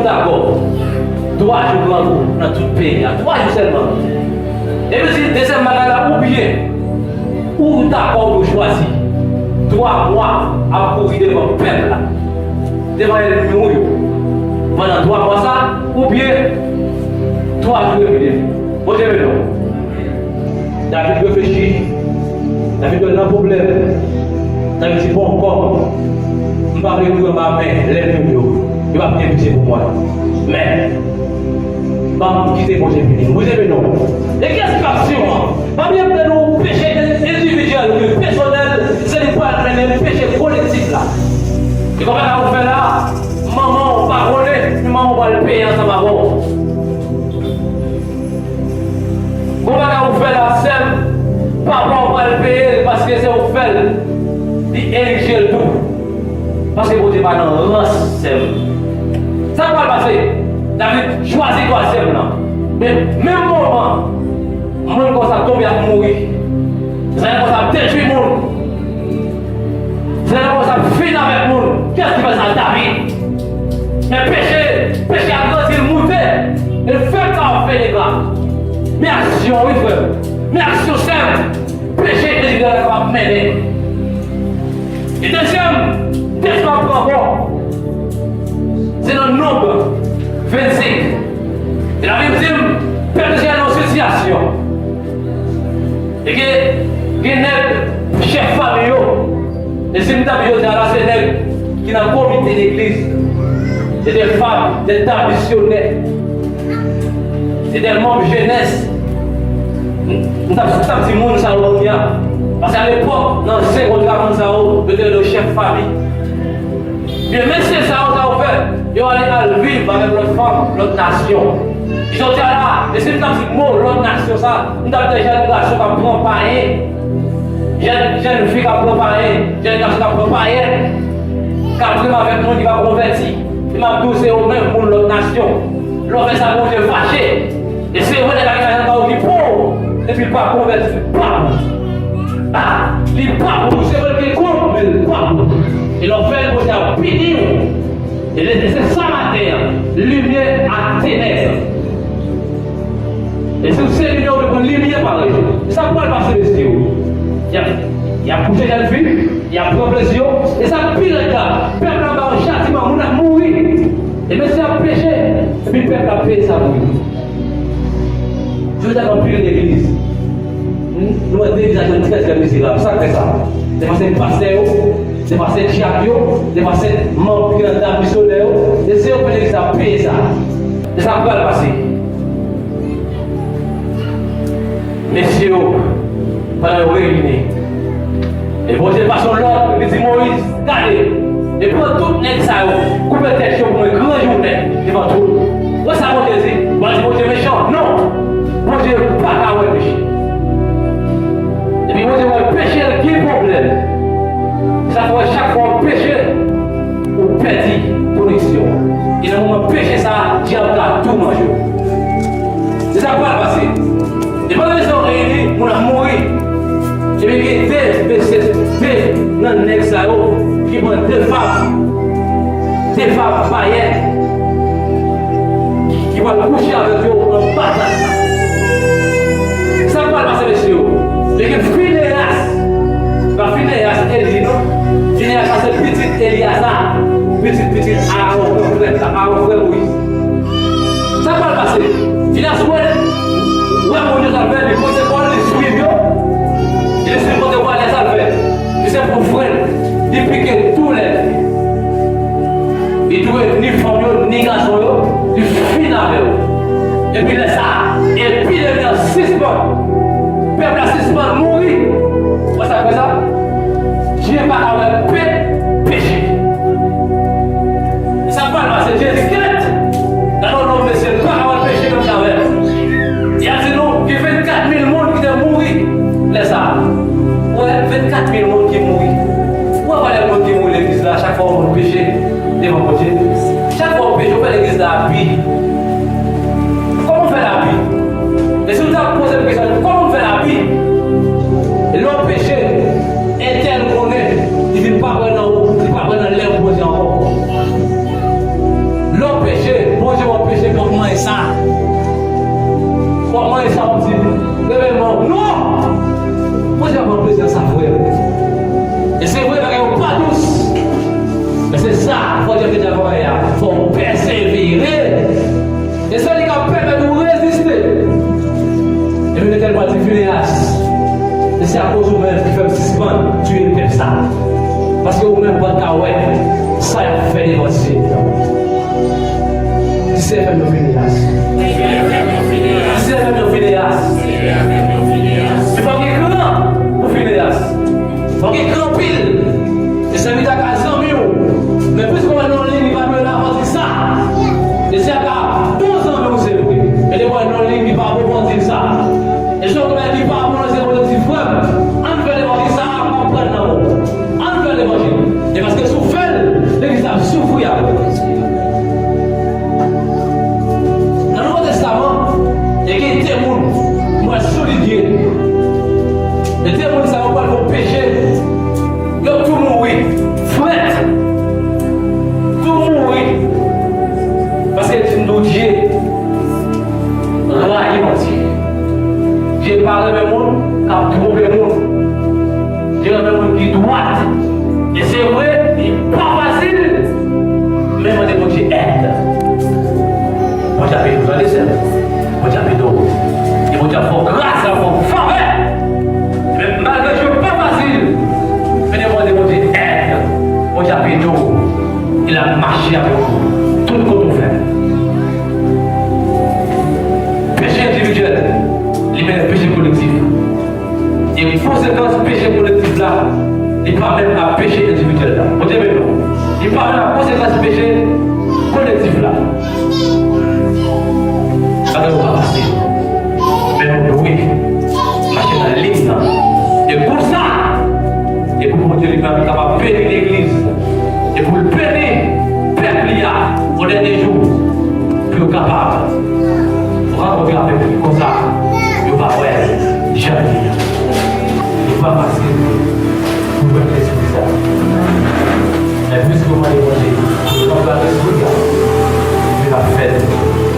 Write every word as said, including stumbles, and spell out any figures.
Dakò. Twa jou grangou nan tout peyi a. Twa jou sèlman. Epi di, dezyèm bagay la, oubyen ou dakò pou chwazi twa mwa ap kouri devan pèp la, devan ènmi w yo, pandan twa mwa sa, oubyen twa jou epidemi. Bondye beni w. David reflechi. David wè l nan pwoblèm. David di, bon, kòm m pa vle mouri anba men lènmi m yo, yo p ap gen pitye pou mwen. Men, ban m kite Bondye vini. Bondye beni w. E kiyès k ap swiv mwen? Pa bliye m te di w, peche endividyèl ou byen pèsonèl, se li k pral mennen peche kolektif la. E kòman sa ou fè la? Manman w pa konnen, men manman w pral peye ansanm avè w. Bon bagay ou fè la, sè m, papa w pral peye l paske se ou k fè l. Li erije l tou. Paske Bondye pa nan rans, sè m. Sa k pral pase? David chwazi twazyèm nan. Men menm moman, moun konsa tonbe ap mouri. Zanmi konsa ap detwi moun. Zanmi konsa ap fin avèk moun. Kiyès ki fè sa? David. Men peche, peche a grandi, l moute. E l fè l ka fè dega. Men aksyon, wi, frè m. Men aksyon, sè m. Peche endividyèl la kapab mennen. E dezyèm tèks m ap pran ankò, se nan Nonb vennsenk. E Labib di m, pèp Izrayèl nan yon sitiyasyon. E gen, gen nèg, chèf fanmi yo. E si m t ap jodi a la, se nèg ki nan komite legliz. Se de fanm, de dam misyonè. Se de manm jenès. M, m t ap, m t ap di moun sa yo kounye a. Paske alepòk, nan ansyen kontra, moun sa yo, yo te rele yo chèf fanmi. Byen, mesye sa yo, sa yo fè, yo ale al viv avèk lòt fanm, lòt nasyon. Jodi a la, e si m t ap di mo lòt nasyon sa, m t ap di jèn gason k ap pran payen, jèn, jèn fi k ap pran payen, jèn gason k ap pran payèt, k ap renmen avèk moun ki pa konvèti. E m ap di w, se yo menm moun lòt nasyon. Lè w fè sa, Bondye fache. E se vre, nèg la gen lajan pa okipe w, epi l pa konvèti, li pa pou. Ah, li pa pou. Se vre, l gen kont, men li pa pou. E lè w fè l, Bondye ap pini w. E se sa maten an, limyè ak tenèb. E si w se limyè, ou dwe pran limyè parèy. E sa k pral pase, mesye yo? Y ap, y ap kouche jèn fi, y ap pran plezi yo. E sa k pi rèd la, pèp la ba yo chatiman, moun ap mouri. E mesye ap peche, epi pèp la ap peye sa pou li. Jodi a, gen anpil legliz, n-, nou wè de vizaj yo trè, trè mizerab. Sa k fè sa? Se paske pastè yo, se paske dyak yo, se paske manm ki nan dam misyonè yo, e se yo k fè legliz la peye sa. E sa k pral pase. Mesye yo, pandan yo reyini, e Bondye pase yon lòd, li di Moyiz, gade, e pran tout nèg sa yo, koupe tèt yo pou mwen gran jounen devan tout. Wè sa Bondye di? Bondye, Bondye mechan? Non! Bondye pa ka wè peche. Epi Bondye wè peche l gen pwoblèm. Sa fè w wè chak fwa w peche, ou pèdi koneksyon. E nan moman peche sa a, dyab la tou manje w. Se sa k pral pase. E pandan mesye yo reyini, moun ap mouri. Ebyen, gen de mesye, de nan nèg sa yo ki pran de fanm, de fanm payèn, ki pral kouche avèk yo anba tab la. Sa k pral pase, mesye yo? Ebyen, gen Fineyas. Pa Fineyas Eli, non. Fineyas la se pitit Elyaza, pitit, pitit Arawon, frè, Arawon, frè Moyiz. Sa k pral pase? Fineyas wè, wè moun yo sa l fè, li poze kò l, li swiv yo. Li swiv kote yo prale a, sa l fè? Li se pou frè l, li pike tou lè l. Li touye ni fanm yo, ni gason yo, li fin avè yo. Epi lè sa a, epidemi an sispann. Pèp la sispann mouri. Wè sa k fè sa? Dye pa ka wè pe-, peche. E sa k pral pase? Dye di, kèt! Gade yon nonm, mesye, li pa ka wè peche menm jan avè l. Y ap di nou, gen vennkat mil moun ki te mouri lè sa a. Ou wè, vennkat mil moun ki mouri. Ou wè valè moun ki mouri legliz la, chak fwa yon moun peche devan Bondye. Chak fwa w peche, ou fè legliz la abi. Kòman w fè l abi? E si w ta poze m kesyon, kòman w fè l abi? E lè w peche, entèl konnen, Bondye ke travay la, fò w pèsevere. E se li k ap pèmèt ou reziste. Epi Letènèl pral di, Fineyas, e se akoz ou menm ki fè m sispann tiye pèp sa. Paske ou menm ou pa t ka wè sa y ap fè devan zye m yo. Di, Seyè, fè m yon Fineyas. Di, Seyè, fè m yon Fineyas. Li pa gen gran pou Fineyas. Fò gen gran anpil. E se li ta ka zanmi w. Men piske w wè nan liy li pa dwe la, fò di sa. E se ta ka bon zanmi w, se vre. Men lè w wè nan liy li pa bon, fò di sa. E si w wè li pa bon, se vre, di, Frè m, ann fè levanjil sa, m ap pran nan men w. Ann fè levanjil. E paske si w fè l, legliz la ap soufri avè w. Nan Nouvo Testaman, e gen de moun mwen soulinye. E de moun sa yo pral fè yon peche, yo tou mouri. Frèt. Tou mouri. Paske di nou Dye rayi manti. Dye pa renmen moun k ap twonpe moun. Dye renmen moun ki dwat. E se vre, li pa fasil, men mande Bondye èd. Bondye ap ede w, tande sè m. Bondye ap ede w. E Bondye ap fè w gras, ap fè w favè. Men malgre jou pa fasil, men mande Bondye èd. Bondye ap ede w. E l ap mache avèk ou tout kote w fè. Peche endividyèl, li mennen peche kolektif. E konsekans peche kolektif la, li pa menm ak peche endividyèl la. Bondye beni nou. Li pa menm ak konsekans peche kolektif la. Bagay yo pa fasil. Men nou dwe mache nan liy nan. E konsa, e pou Bondye li menm kapab beni legliz, e pou l beni pèp li a o dènye jou, pou yo kapab rankontre avèk li konsa, yo va wè jan li ye. Li pa fasil pou jwenn lespri sa. Men piske w mande Bondye pou l ranpli avèk lespri sa, li va fè l.